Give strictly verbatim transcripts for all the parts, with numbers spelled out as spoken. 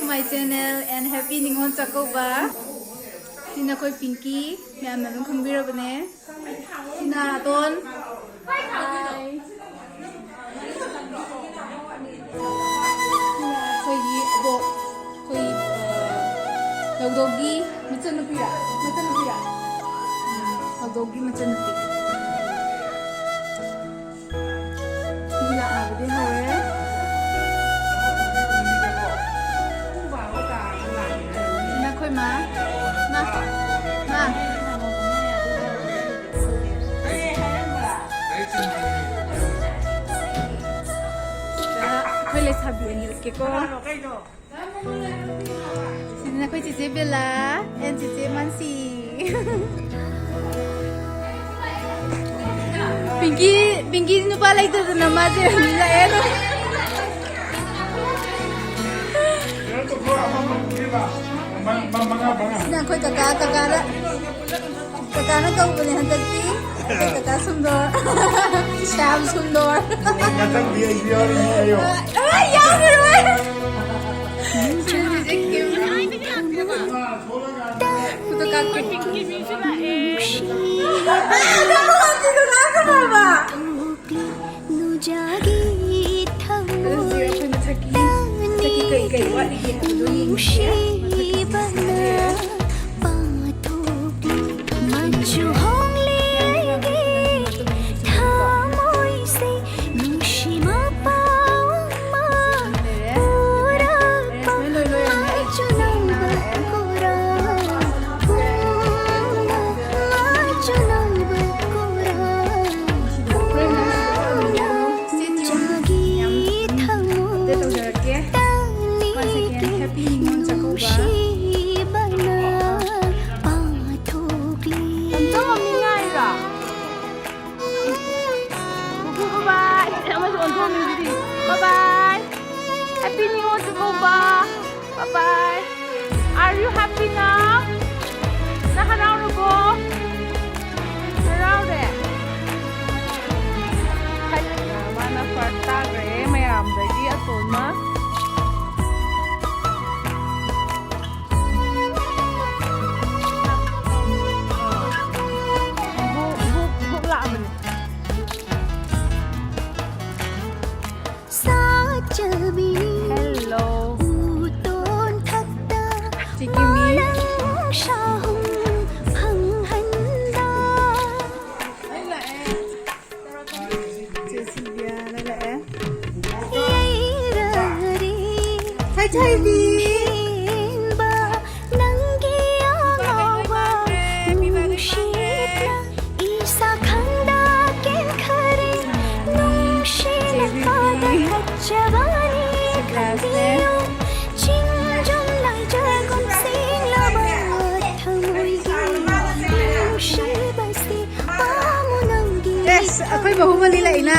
My channel and happy Ningol Chakkouba. ꯁꯤꯅ ꯑꯩꯈꯣꯏ ꯄꯤꯡꯀꯤ, ꯃꯌꯥꯝꯅ ꯑꯗꯨꯝ ꯈꯪꯕꯤꯔꯕꯅꯦ꯫ ꯁꯤꯅ ꯑꯇꯣꯟ꯫ Hi꯫ ꯁꯤꯅ ꯑꯩꯈꯣꯏꯒꯤ ꯑꯕꯣꯛ, ꯑꯩꯈꯣꯏ, ꯑ, ꯂꯧꯗꯧꯒꯤ ꯃꯆꯟꯅꯨꯄꯤꯔ? ꯃꯆꯟꯅꯨꯄꯤꯔ? ꯎꯝ, ꯂꯧꯗꯧꯒꯤ ꯃꯆꯟꯅꯨꯄꯤ꯫ ꯃꯤ ꯂꯥꯛꯅꯕꯗꯤ ꯍꯧꯔꯦ꯫ ꯁꯤꯅ ꯑꯩꯈꯣꯏ ꯃꯥ꯫ ꯃꯥ꯫ ꯃꯥ꯫ ꯑꯩꯈꯣꯏ ꯂꯩꯁꯥꯕꯤ ꯑꯅꯤ ꯎꯠꯀꯦꯀꯣ꯫ ꯁꯤꯅ ꯑꯩꯈꯣꯏ ꯆꯦꯆꯦ ꯕꯦꯂꯥ and ꯆꯦꯆꯦ ꯃꯥꯟꯁꯤ꯫ ꯄꯤꯡꯀꯤ, ꯄꯤꯡꯀꯤ ꯅꯨꯄꯥ ꯂꯩꯇꯗꯅ ꯃꯥꯁꯦ ꯍꯨꯟ ꯂꯥꯛꯑꯦ ꯑꯗꯣ꯫ ꯁꯤꯅ ꯑꯩꯈꯣꯏ ꯀꯀꯥ, ꯀꯀꯥꯗ, ꯀꯀꯥꯅ ꯀꯧꯕꯅꯦ ꯍꯟꯗꯛꯇꯤ꯫ ꯑꯩꯈꯣꯏ ꯀꯀꯥ ꯁꯨꯟꯗꯣꯔ꯫ ꯁ꯭ꯌꯥꯝ ꯁꯨꯟꯗꯣꯔ꯫ ꯃꯊꯪꯗꯤ ꯑꯩꯁꯨ ꯌꯥꯎꯔꯤꯅꯦ ꯍꯥꯏꯌꯣ꯫ ꯑ, ꯌꯥꯎꯔꯔꯣꯏ꯫ ꯐꯣꯇꯣ ꯀꯥꯞꯀꯦ꯫ ꯑ, ꯅꯪ ꯐꯣꯟꯁꯤꯁꯨ ꯂꯥꯛꯀꯅꯣ ꯍꯥꯏꯕ꯫ ꯑꯗꯣ ꯍꯧꯖꯤꯛ ꯑꯩꯈꯣꯏ ꯃꯊꯛꯀꯤ, ꯃꯊꯛꯀꯤ ꯀꯔꯤ ꯀꯔꯤ ꯋꯥꯠꯂꯤꯒꯦ ꯍꯥꯏꯕꯗꯣ ꯌꯦꯡꯉꯁꯦ꯫ ꯃꯊꯛꯀꯤ ꯁꯤꯗ ꯂꯩꯔꯦ꯫ Stay tuned. ꯌꯥꯝ update ꯇꯧꯖꯔꯛꯀꯦ꯫ One second. Happy Ningol Chakkouba. ꯌꯥꯝ ꯆꯪꯉꯝꯅꯤ ꯉꯥꯏꯔꯣ꯫ ꯕꯨꯕꯨ, bye bye꯫ ꯑꯃꯁꯨ ꯑꯣꯟꯊꯣꯛꯑꯝꯃꯤꯁꯤꯗꯤ꯫ Bye bye꯫ Happy Ningol Chakkouba. Bye bye꯫ Are you happy now? ꯅꯪ ꯍꯔꯥꯎꯔꯕꯣ? ꯍꯔꯥꯎꯔꯦ? ꯃꯥꯅ first ꯇꯥꯈ꯭ꯔꯦ ꯃꯌꯥꯝꯗꯒꯤ ꯑꯇꯣꯟꯅ꯫ ꯑꯩꯈꯣꯏ ꯕꯥꯍꯨꯕꯂꯤ ꯂꯩꯅ꯫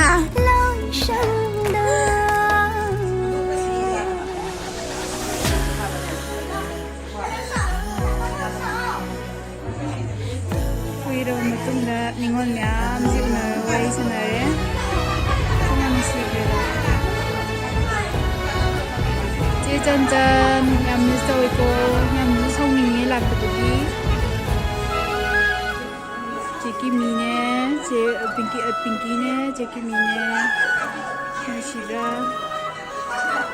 ꯀꯨꯏꯔꯕ ꯃꯇꯨꯡꯗ ꯅꯤꯉꯣꯜ ꯃꯌꯥꯝꯁꯤ ꯎꯅꯔꯒ ꯋꯥꯔꯤ ꯁꯥꯟꯅꯔꯦ꯫ ꯌꯥꯝ ꯅꯨꯡꯁꯤꯈ꯭ꯔꯦꯗ꯫ ꯆꯦ ꯆꯟ ꯆꯟ, ꯌꯥꯝ ꯃꯤꯁ ꯇꯧꯋꯦꯀꯣ꯫ ꯌꯥꯝꯁꯨ ꯁꯥꯎꯅꯤꯡꯉꯦ ꯂꯥꯛꯇꯕꯒꯤ꯫ ꯆꯦ ꯀꯤꯃꯤꯅꯦ, ꯆꯦ ꯄꯤꯡꯀꯤ, ꯑ, ꯄꯤꯡꯀꯤꯅꯦ, ꯆꯦ ꯀꯤꯃꯤꯅꯦ꯫ ꯅꯨꯡꯁꯤꯗ꯭ꯔꯥ?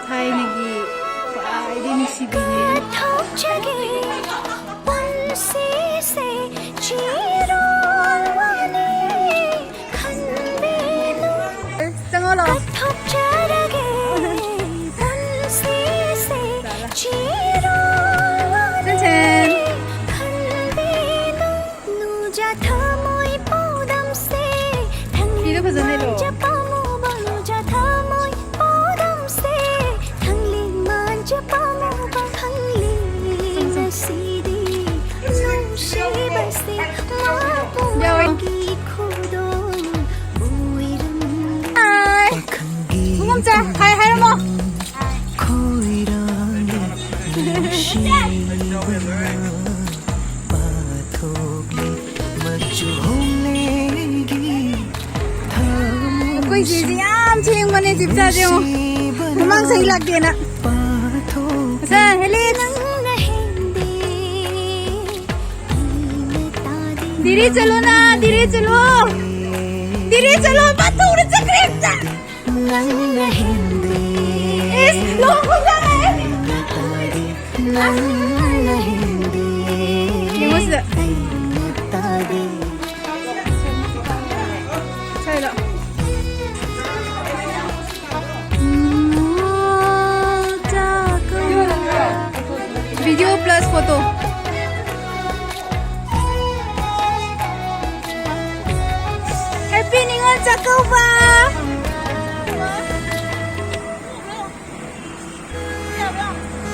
ꯊꯥꯏꯅꯒꯤ ꯈ꯭ꯋꯥꯏꯗꯒꯤ ꯅꯨꯡꯁꯤꯕꯤꯅꯦ꯫ ꯀꯠꯊꯣꯛꯆꯒꯦ ꯄꯨꯟꯁꯤꯁꯦ ꯆꯤꯔꯣꯜ ꯋꯥꯅꯤ ꯈꯟꯕꯤꯅꯨ꯫ ꯆꯪꯉꯣ ꯂꯥꯛꯑꯣ꯫ ꯀꯠꯊꯣꯛꯆꯔꯒꯦ ꯄꯨꯟꯁꯤꯁꯦ ꯆꯤꯔꯣꯜ ꯋꯥꯅꯤ ꯆꯟꯁꯦꯟ꯫ ꯈꯟꯕꯤꯅꯨ꯫ ꯅꯨꯡꯖꯥ ꯊꯃꯣꯏ ꯄꯥꯎꯗꯝꯁꯦ ꯊꯪꯂꯤ ꯐꯤꯗꯣ ꯐꯖꯅ ꯏꯜꯂꯣ꯫ ꯃꯥꯟꯖ ꯄꯥꯝꯃꯨꯕ, ꯅꯨꯡꯖꯥ ꯊꯃꯣꯏ ꯄꯥꯎꯗꯝꯁꯦ ꯊꯪꯂꯤ ꯃꯥꯟꯖ ꯄꯥꯝꯃꯨꯕ ꯈꯪꯂꯤ ꯉꯁꯤꯗꯤ ꯅꯨꯡꯁꯤꯕꯁꯦ ꯌꯥꯎꯋꯦ꯫ ꯃꯄꯨꯡꯒꯤ ꯈꯨꯗꯣꯜ ꯑꯣꯏꯔꯝꯂꯦ꯫ ꯍꯥꯏ꯫ ꯄꯥꯈꯪꯒꯤ ꯏꯕꯨꯡꯉꯣꯝꯆꯥ, ꯍꯥꯏ ꯍꯥꯏꯔꯝꯃꯣ꯫ ꯈꯣꯏꯔꯥꯡꯂꯦ ꯅꯨꯡꯁꯤꯕꯅ ꯄꯥꯊꯣꯛꯂꯦ ꯃꯆꯨ ꯍꯣꯡꯂꯦ ꯑꯩꯒꯤ ꯊꯃꯣꯏ ꯑꯩꯈꯣꯏ ꯆꯦꯁꯦ ꯌꯥꯝ ꯊꯦꯡꯕꯅꯦ, ꯆꯤꯞꯆꯥꯁꯦ ꯌꯦꯡꯉꯣ꯫ ꯅꯨꯡꯁꯤꯕꯅ ꯃꯃꯥꯡ ꯆꯍꯤ ꯂꯥꯛꯇꯦꯅ꯫ ꯄꯥꯊꯣꯛꯂꯦ ꯑꯁꯦ, ꯍꯦꯂꯤꯛꯁ꯫ ꯅꯪꯅ ꯍꯦꯟꯗꯦ ꯑꯩꯅ ꯇꯥꯗꯦ ꯗꯤꯔꯤ ꯆꯠꯂꯣꯅ, ꯗꯤꯔꯤ ꯆꯠꯂꯣ꯫ ꯗꯤꯔꯤ ꯆꯠꯂꯣ, ꯃꯥ ꯊꯨꯅ ꯆꯠꯈ꯭ꯔꯦ ꯑꯝꯇ꯫ ꯅꯪꯅ ꯍꯦꯟꯗꯦ ꯏꯁ, ꯂꯨꯍꯣꯡꯕ ꯆꯠꯂꯦ꯫ ꯑꯩꯅ ꯇꯥꯗꯦ ꯅꯪꯅ ꯍꯦꯟꯗꯦ ꯌꯦꯡꯉꯣ ꯁꯤꯗ꯫ ꯑꯩꯅ ꯇꯥꯗꯦ꯫ ꯁ꯭ꯋꯥꯏꯗ꯫ Video plus photo. Happy Ningol Chakkouba.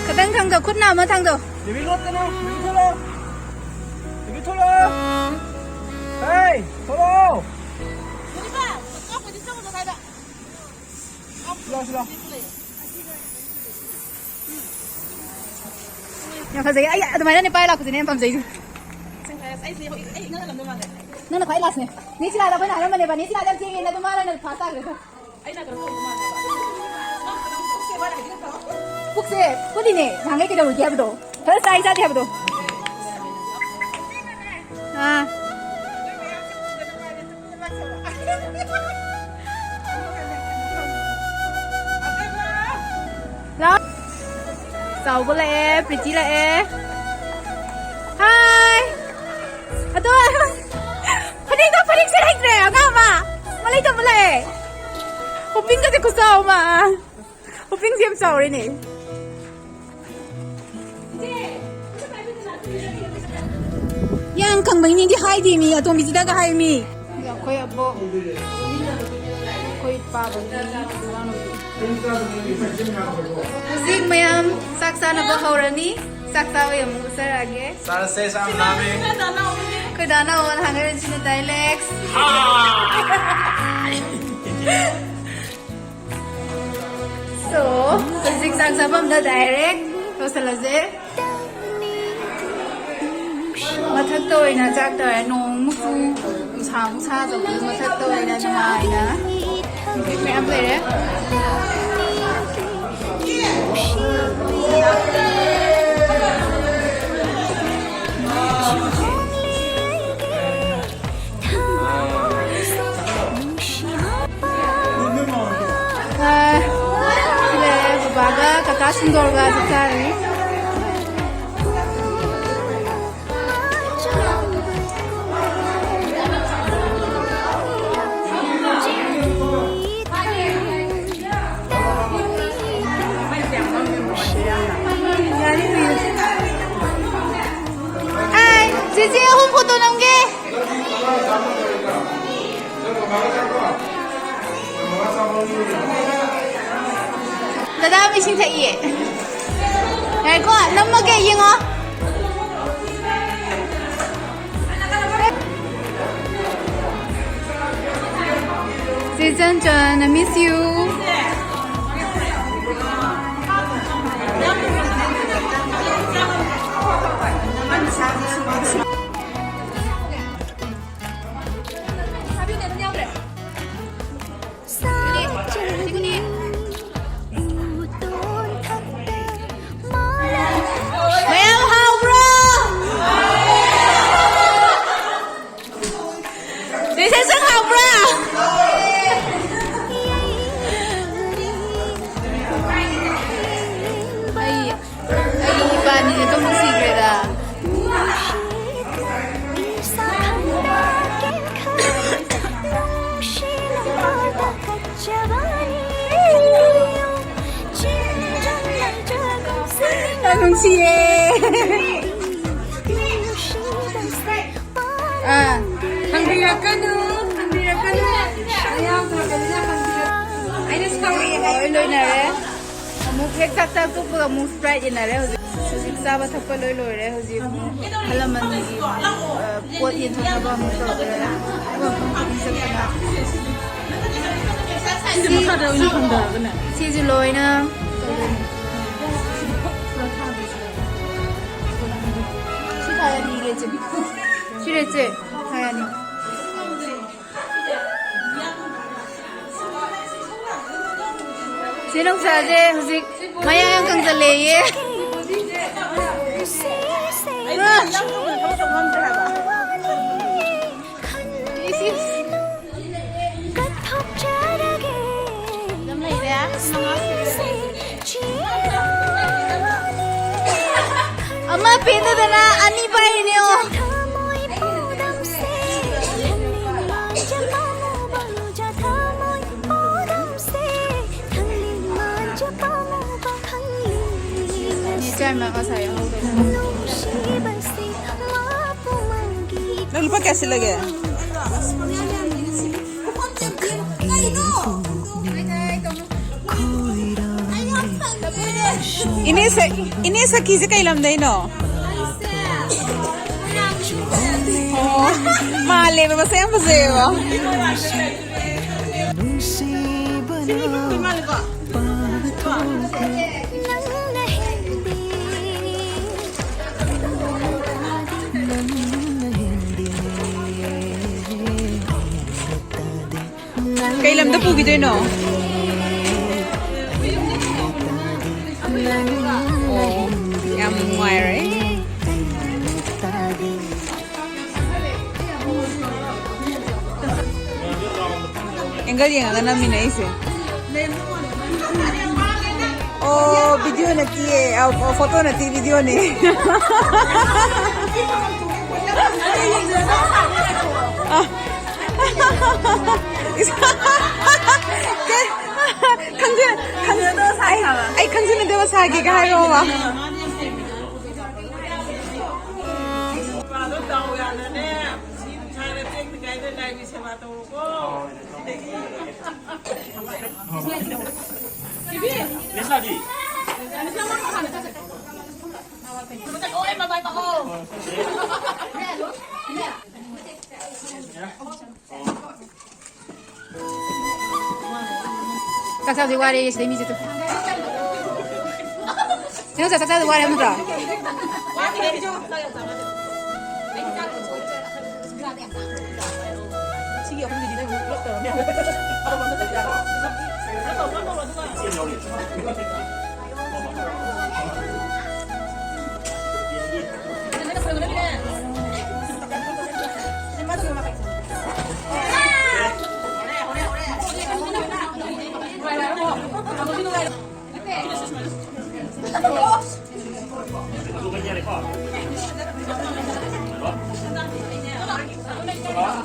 ꯈꯇꯪ ꯊꯥꯡꯗꯧ, ꯈꯨꯠꯅ ꯑꯃ ꯊꯥꯡꯗꯧ꯫ ꯕꯦꯕꯤ ꯂꯣꯠꯀꯅꯨ, ꯕꯦꯕꯤ ꯊꯣꯛꯂꯛꯑꯣ꯫ ꯕꯦꯕꯤ ꯊꯣꯛꯂꯛꯑꯣ꯫ ꯍꯦ, ꯊꯣꯛꯂꯛꯑꯣ꯫ ꯌꯥꯝ ꯐꯖꯩ꯫ ꯑꯩ ꯑꯗꯨꯃꯥꯏꯅꯅꯦ ꯄꯥꯏꯔ ꯂꯥꯛꯄꯁꯤꯅꯦ ꯌꯥꯝ ꯄꯥꯝꯖꯩꯁꯦ꯫ ꯅꯪꯅ ꯈ꯭ꯋꯥꯏ ꯂꯥꯁꯅꯦ꯫ ꯅꯦ ꯁꯤꯂꯥꯗ ꯑꯩꯈꯣꯏꯅ ꯍꯥꯏꯔꯝꯕꯅꯦꯕ, ꯅꯦ ꯁꯤꯂꯥꯗ ꯌꯥꯝ ꯊꯦꯡꯉꯦꯅ, ꯑꯗꯨ ꯃꯥꯅ ꯑꯣꯏꯅ ꯐꯥꯁ ꯇꯥꯈ꯭ꯔꯦ꯫ ꯄꯨꯛꯁꯦ ꯄꯨꯜꯂꯤꯅꯦ, ꯅꯍꯥꯟꯒꯩ ꯀꯩꯗꯧꯔꯒꯦ ꯍꯥꯏꯕꯗꯣ꯫ ꯈꯔ ꯆꯥꯏ ꯆꯥꯗꯦ ꯍꯥꯏꯕꯗꯣ꯫ ꯑꯥ꯫ ꯂꯥꯎ꯫ ꯆꯥꯎꯕ ꯂꯥꯛꯑꯦ, ꯄ꯭ꯔꯤꯇꯤ ꯂꯥꯛꯑꯦ꯫ ꯍꯥꯏ꯫ ꯑꯗꯣ, ꯐꯅꯦꯛꯇꯣ, ꯐꯅꯦꯛ ꯁꯦꯠ ꯍꯩꯇ꯭ꯔꯦ, ꯑꯉꯥꯡ ꯑꯃ꯫ ꯃꯥ ꯂꯩꯇꯕ ꯂꯥꯛꯑꯦ꯫ ꯎꯄꯤꯡꯒꯁꯦ ꯈꯨꯆꯥꯎ ꯑꯃ꯫ ꯎꯄꯤꯡꯁꯦ ꯌꯥꯝ ꯆꯥꯎꯔꯦꯅꯦ꯫ ꯌꯥꯝ ꯈꯪꯕꯩꯅꯦꯗꯤ ꯍꯥꯏꯗꯦ ꯃꯤ, ꯑꯇꯣꯝꯕꯤꯁꯤꯗꯒ ꯍꯥꯏ ꯃꯤ꯫ ꯑꯩꯈꯣꯏ ꯑꯕꯣꯛ, ꯑꯩꯈꯣꯏ ꯄꯥꯕꯒꯤ ꯃꯆꯥꯅꯨꯄꯤ꯫ ꯍꯧꯖꯤꯛ ꯃꯌꯥꯝ ꯆꯥꯛ ꯆꯥꯅꯕ ꯍꯧꯔꯅꯤ꯫ ꯆꯥꯛ ꯆꯥꯕꯩ ꯑꯃꯨꯛ ꯎꯠꯆꯔꯛꯑꯒꯦ꯫ ꯆꯥꯔꯁꯦ, ꯆꯥꯛ ꯂꯥꯝꯃꯦ꯫ ꯑꯩꯈꯣꯏ ꯗꯥꯅ ꯑꯣ ꯅꯍꯥꯟꯒꯩ ꯁꯤꯅ ꯗꯥꯏꯂꯦꯛꯁ꯫ ꯍꯥꯏ! So, ꯍꯧꯖꯤꯛ ꯆꯥꯛ ꯆꯥꯐꯝꯗ direct ꯂꯣꯏꯁꯤꯜꯂꯁꯦ꯫ ꯃꯊꯛꯇ ꯑꯣꯏꯅ ꯆꯥꯛ ꯇꯧꯔꯦ꯫ ꯅꯣꯡꯃꯨꯛ ꯆꯨ, ꯅꯨꯡꯁꯥꯃꯨꯛ ꯁꯥ ꯇꯧꯕꯗ ꯃꯊꯛꯇ ꯑꯣꯏꯅ ꯅꯨꯡꯉꯥꯏꯅ ꯍꯧꯖꯤꯛ ꯃꯌꯥꯝ ꯂꯩꯔꯦ꯫ ꯑꯥ, ꯁꯤꯗ ꯕꯕꯥꯒ ꯀꯀꯥ ꯁꯨꯟꯗꯣꯔꯒ ꯆꯥꯛ ꯆꯥꯔꯤ꯫ ꯍꯥꯏ, ꯆꯦꯆꯦ ꯑꯍꯨꯝ ꯐꯣꯇꯣ ꯅꯝꯒꯦ꯫ ꯗꯗꯥ ꯑꯃ ꯏꯁꯤꯡ ꯊꯛꯏꯌꯦ꯫ ꯉꯥꯏꯈꯣ, ꯅꯝꯃꯒꯦ, ꯌꯦꯡꯉꯣ꯫ ꯆꯦ ꯆꯟꯆꯟ, I miss you. ꯅꯨꯡꯁꯤꯌꯦ꯫ ꯑꯥ, ꯍꯪꯕꯤꯔꯛꯀꯅꯨ, ꯍꯪꯕꯤꯔꯛꯀꯅꯨ꯫ ꯑꯌꯥꯝꯕ ꯀꯩꯅꯣꯅ ꯍꯪꯕꯤꯔꯛ-, ꯑꯩꯅ ꯁꯥꯎꯔꯛꯑꯦ ꯍꯥꯏꯌꯨ꯫ ꯂꯣꯏ ꯂꯣꯏꯅꯔꯦ꯫ ꯑꯃꯨꯛ ꯍꯦꯛ ꯆꯥꯛ ꯆꯥ ꯇꯣꯛꯄꯒ ꯑꯃꯨꯛ Sprite ꯏꯟꯅꯔꯦ꯫ ꯍꯧꯖꯤꯛ, ꯍꯧꯖꯤꯛ ꯆꯥꯕ ꯊꯛꯄ ꯂꯣꯏ ꯂꯣꯏꯔꯦ꯫ ꯍꯧꯖꯤꯛ ꯑꯃꯨꯛ ꯑꯍꯜ ꯂꯃꯟꯒꯤ, ꯑ, ꯄꯣꯠ ꯌꯦꯟꯊꯣꯛꯅꯕ ꯑꯃꯨꯛ ꯇꯧꯈ꯭ꯔꯦ꯫ ꯁꯤꯁꯦ ꯃꯈꯥꯗ ꯑꯣꯏꯅ ꯊꯝꯊꯔꯒꯅꯦ꯫ ꯁꯤꯁꯦ ꯂꯣꯏꯅ ꯇꯧꯗꯣꯏꯅꯦ꯫ ꯁꯤ ꯊꯥ ꯌꯥꯅꯤꯌꯦ, ꯆꯦ꯫ ꯁꯤ ꯔꯦꯠꯁꯦ ꯊꯥ ꯌꯥꯅꯤ꯫ ꯆꯦ ꯅꯧꯆꯥꯁꯦ ꯍꯧꯖꯤꯛ ꯃꯌꯥ ꯌꯥꯝ ꯀꯪꯁꯜꯂꯦꯌꯦ꯫ ꯑꯗꯨꯝ ꯂꯩꯔꯦ꯫ ꯑꯃ ꯄꯦꯟꯗꯗꯅ ꯑꯅꯤ ꯄꯥꯏꯔꯤꯅꯦ, ꯑꯣ꯫ ꯏꯆꯥꯏꯃ ꯉꯁꯥꯏ ꯌꯥꯍꯧꯗꯕ꯫ ꯅꯪ ꯂꯨꯄꯥ ꯀꯌꯥ ꯁꯤꯜꯂꯒꯦ? ꯏꯅꯦ ꯁ-, ꯏꯅꯦ ꯁꯈꯤꯁꯦ ꯀꯩ ꯂꯝꯗꯩꯅꯣ? ꯑꯣ, ꯃꯥꯜꯂꯦꯕ, ꯃꯁꯛ ꯌꯥꯝ ꯐꯖꯩꯌꯦꯕ꯫ ꯀꯩ ꯂꯝꯗ ꯄꯨꯈꯤꯗꯣꯏꯅꯣ? ꯑꯣ, ꯌꯥꯝ ꯅꯨꯡꯉꯥꯏꯔꯦ꯫ ꯑꯦꯡꯒꯜ ꯌꯦꯡꯉꯒ ꯅꯝꯃꯤꯅꯦ ꯑꯩꯁꯦ꯫ ꯑꯣ, ꯚꯤꯗꯤꯑꯣ ꯅꯠꯇꯤꯌꯦ, ꯑ, ꯐꯣꯇꯣ ꯅꯠꯇꯦ, ꯚꯤꯗꯤꯑꯣꯅꯦ꯫ ꯑ꯫ ꯈꯪꯖ-, ꯈꯪ-, ꯑꯩ, ꯑꯩ ꯈꯪꯖꯟꯅꯗꯕ ꯁꯥꯒꯦꯒ ꯍꯥꯏꯔꯣꯕ꯫ ꯆꯥꯛ ꯆꯥꯕꯗꯤ ꯋꯥꯔꯦ ꯁꯤꯗꯩ ꯃꯤꯁꯦ꯫ ꯁꯤꯅ ꯆꯥꯛ ꯆꯥꯕꯗꯤ ꯋꯥꯔꯦ ꯍꯥꯏꯕ ꯅꯠꯇ꯭ꯔꯣ?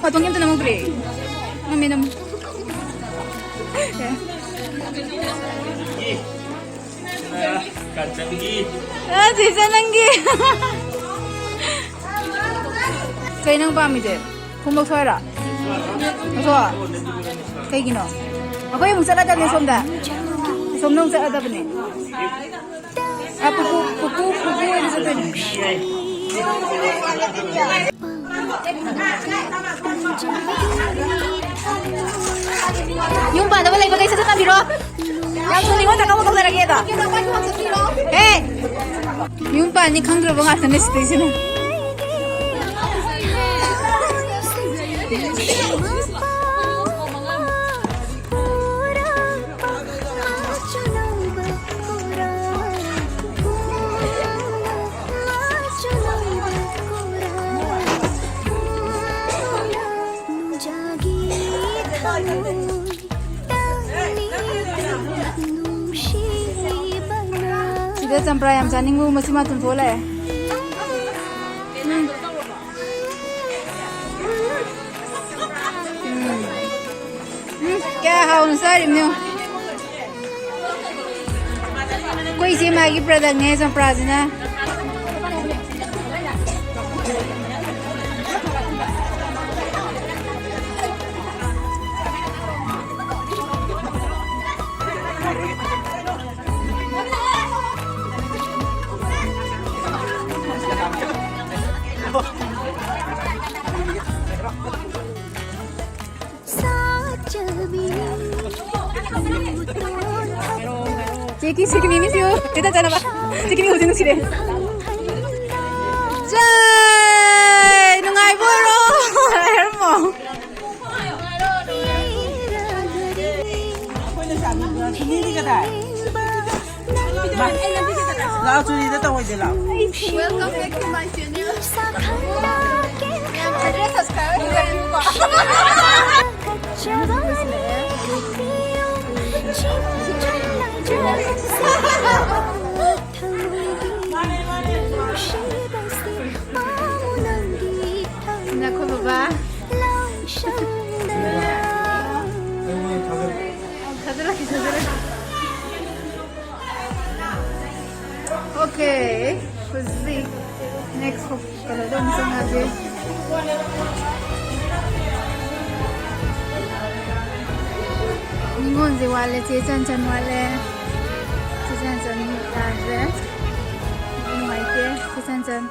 ꯃꯇꯣꯡ ꯑꯝꯇ ꯅꯝꯍꯧꯗ꯭ꯔꯦ꯫ ꯅꯝꯃꯦ, ꯅꯝꯃꯦ꯫ ꯀꯥꯟꯆꯟꯒꯤ꯫ ꯑ, ꯆꯦꯆꯦ, ꯅꯪꯒꯤ꯫ ꯀꯩ ꯅꯪ ꯄꯥꯝꯃꯤꯁꯦ? ꯈꯣꯡꯎꯞ ꯁ꯭ꯋꯥꯏꯔꯣ? ꯑꯗꯣ ꯀꯩꯒꯤꯅꯣ? ꯑꯩꯈꯣꯏ ꯑꯃꯨꯛ ꯆꯠꯂꯗꯕꯅꯦ ꯁꯣꯝꯗ꯫ ꯁꯣꯝꯗ ꯑꯃꯨꯛ ꯆꯠꯂꯗꯕꯅꯦ꯫ ꯑ, ꯄꯨꯄꯨ, ꯄꯨꯄꯨ, ꯄꯨꯄꯨ ꯑꯣꯏꯅ ꯆꯠꯇꯣꯏꯅꯦ꯫ ꯌꯨꯝ ꯄꯥꯟꯗꯕ ꯂꯩꯕꯈꯩ ꯁꯠ ꯁꯠ ꯇꯝꯕꯤꯔꯣ꯫ ꯌꯥꯝ ꯊꯨꯅ ꯅꯤꯉꯣꯜ ꯆꯥꯛꯀꯧꯕ ꯀꯧꯖꯔꯒꯦ ꯑꯗꯣ꯫ ꯍꯦ! ꯌꯨꯝ ꯄꯥꯟꯅꯤ ꯈꯪꯗ꯭ꯔꯕ ꯉꯥꯛꯇꯅꯦ ꯁꯤꯗꯩꯁꯤꯅ꯫ ꯁꯤꯗ ꯆꯝꯄ꯭ꯔꯥ ꯌꯥꯝ ꯆꯥꯅꯤꯡꯕ ꯃꯆꯤꯟ ꯃꯇꯨꯝ ꯊꯣꯛꯂꯛꯑꯦ꯫ ꯎꯝ꯫ ꯎꯝ꯫ ꯎꯝ, ꯀꯌꯥ ꯍꯥꯎꯅ ꯆꯥꯔꯤꯕꯅꯣ ꯌꯦꯡꯉꯨ꯫ ꯑꯩꯈꯣꯏ ꯏꯆꯦ ꯃꯥꯒꯤ productꯅꯦ ꯆꯝꯄ꯭ꯔꯥꯁꯤꯅ꯫ ꯁꯤꯒꯤ ꯁꯤꯒꯤ ꯃꯤꯃꯤꯁꯨ ꯈꯤꯇ ꯆꯠꯅꯕ꯫ ꯁꯤꯒꯤ ꯃꯤ ꯍꯧꯖꯤꯛ ꯅꯨꯡꯁꯤꯔꯦ꯫ ꯖꯥꯏ! ꯅꯨꯡꯉꯥꯏꯕ ꯑꯣꯏꯔꯣ! ꯍꯥꯏꯔꯝꯃꯣ꯫ ꯂꯥꯛꯑꯣ, ꯆꯨꯔꯤꯗ ꯇꯧꯍꯣꯏꯗꯦ, ꯂꯥꯛꯑꯣ꯫ Welcome back to my channel. Subscribe. ꯅꯈꯣꯏ ꯕꯕꯥ꯫ ꯊꯥꯖꯔꯛꯀꯦ, ꯊꯥꯖꯔꯛꯀꯦ꯫ Okay, ꯍꯧꯖꯤꯛ next ꯀꯩꯅꯣꯗ ꯑꯃꯨꯛ ꯆꯪꯉꯒꯦ꯫ ꯅꯤꯉꯣꯜꯁꯦ ꯋꯥꯠꯂꯦ, ꯆꯦ ꯆꯟ ꯆꯟ ꯋꯥꯠꯂꯦ꯫ ꯆꯦ ꯆꯟ ꯆꯟ ꯌꯥꯗ꯭ꯔꯦ꯫ ꯅꯨꯡꯉꯥꯏꯇꯦ, ꯆꯦ ꯆꯟ ꯆꯟ꯫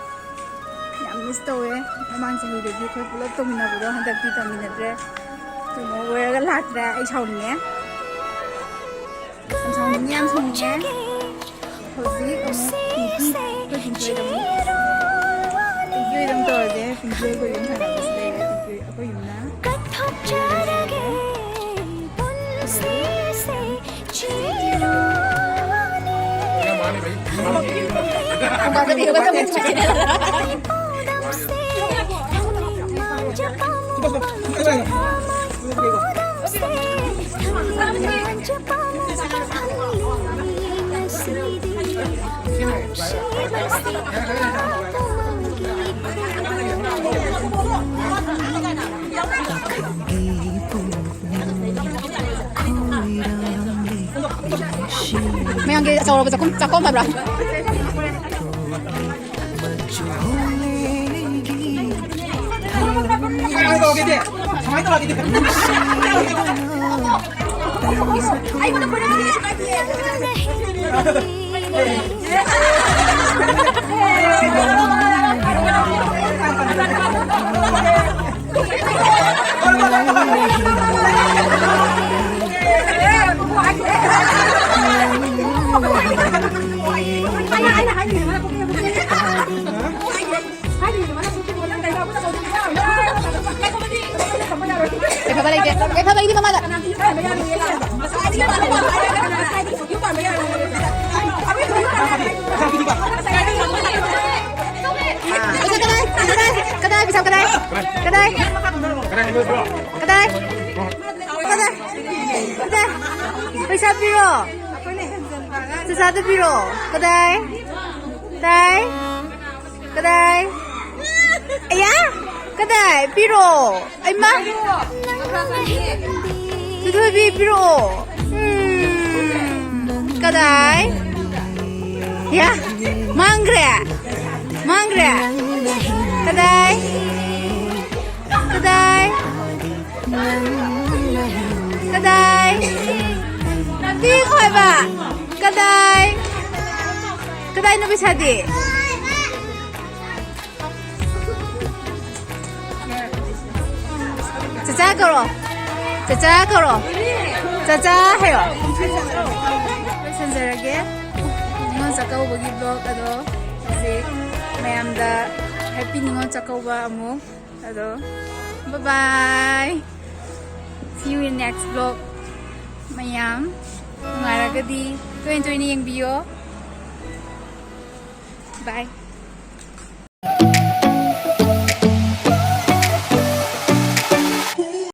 ꯌꯥꯝ miss ꯇꯧꯋꯦ꯫ ꯃꯃꯥꯡ ꯆꯍꯤꯗꯗꯤ ꯑꯩꯈꯣꯏ ꯄꯨꯂꯞ ꯇꯧꯃꯤꯟꯅꯕꯗꯣ ꯍꯟꯗꯛꯇꯤ ꯇꯧꯃꯤꯟꯅꯗ꯭ꯔꯦ꯫ ꯀꯩꯅꯣ ꯑꯣꯏꯔꯒ ꯂꯥꯛꯇ꯭ꯔꯦ꯫ ꯑꯩ ꯁꯥꯎꯅꯤꯡꯉꯦ꯫ ꯌꯥꯝ ꯁꯥꯎꯅꯤꯡꯉꯦ, ꯌꯥꯝ ꯁꯥꯎꯅꯤꯡꯉꯦ꯫ ꯍꯧꯖꯤꯛ ꯑꯃꯨꯛ ꯄꯤꯡꯀꯤ, ꯑꯩꯈꯣꯏ ꯄꯤꯡꯀꯤ ꯍꯣꯏꯗ ꯑꯃꯨꯛ꯫ ꯄꯤꯡꯀꯤ ꯍꯣꯏꯗ ꯑꯃꯨꯛ ꯇꯧꯔꯁꯦ꯫ ꯄꯤꯡꯀꯤ ꯍꯣꯏ ꯑꯩꯈꯣꯏ ꯌꯨꯝ ꯊꯪꯅꯕꯁꯤꯗ ꯂꯩꯔꯦ꯫ ꯄꯤꯡꯀꯤ ꯍꯣꯏ ꯑꯩꯈꯣꯏ ꯌꯨꯝꯅ꯫ ꯃꯌꯥꯝꯒꯤ ꯆꯥꯎꯔꯕ ꯆꯥꯛꯈꯨꯝ, ꯆꯥꯛꯈꯨꯝ ꯍꯥꯏꯕ꯭ꯔꯥ? ꯂꯩꯒꯦ꯫ ꯌꯥꯏꯐꯕꯒꯤꯗꯤ ꯃꯃꯥꯗ꯫ ꯄꯩꯁꯥ ꯀꯗꯥꯏ? ꯀꯗꯥꯏ? ꯀꯗꯥꯏ? ꯄꯩꯁꯥ ꯀꯗꯥꯏ? ꯀꯗꯥꯏ? ꯀꯗꯥꯏ? ꯀꯗꯥꯏ? ꯄꯩꯁꯥ ꯄꯤꯔꯣ꯫ ꯆꯆꯥꯗ ꯄꯤꯔꯣ꯫ ꯀꯗꯥꯏ? ꯀꯗꯥꯏ? ꯀꯗꯥꯏ? ꯑꯌꯥ! ꯀꯗꯥꯏ? ꯄꯤꯔꯣ꯫ ꯑꯩꯃ! ꯆꯤꯊꯣꯏꯕꯤ, ꯄꯤꯔꯛꯑꯣ꯫ ꯎꯝ, ꯀꯗꯥꯏ? ꯌꯥ! ꯃꯥꯡꯈ꯭ꯔꯦ! ꯃꯥꯡꯈ꯭ꯔꯦ! ꯀꯗꯥꯏ? ꯀꯗꯥꯏ? ꯀꯗꯥꯏ? ꯄꯤꯈꯣ ꯍꯥꯏꯕ! ꯀꯗꯥꯏ? ꯀꯗꯥꯏꯅꯣ ꯄꯩꯁꯥꯗꯤ? ꯆꯆꯥ ꯀꯧꯔꯣ꯫ ꯆꯆꯥ ꯀꯧꯔꯣ꯫ ꯆꯆꯥ ꯍꯥꯏꯌꯣ꯫ ꯂꯣꯏꯁꯤꯟꯖꯔꯒꯦ꯫ ꯅꯤꯉꯣꯜ ꯆꯥꯛꯀꯧꯕꯒꯤ vlog ꯑꯗꯣ ꯍꯧꯖꯤꯛ ꯃꯌꯥꯝꯗ happy ꯅꯤꯉꯣꯜ ꯆꯥꯛꯀꯧꯕ ꯑꯃꯨꯛ꯫ ꯑꯗꯣ bye bye. See you in next vlog. ꯃꯌꯥꯝ ꯅꯨꯡꯉꯥꯏꯔꯒꯗꯤ ꯇꯣꯏꯅ ꯇꯣꯏꯅ ꯌꯦꯡꯕꯤꯌꯣ꯫ Bye.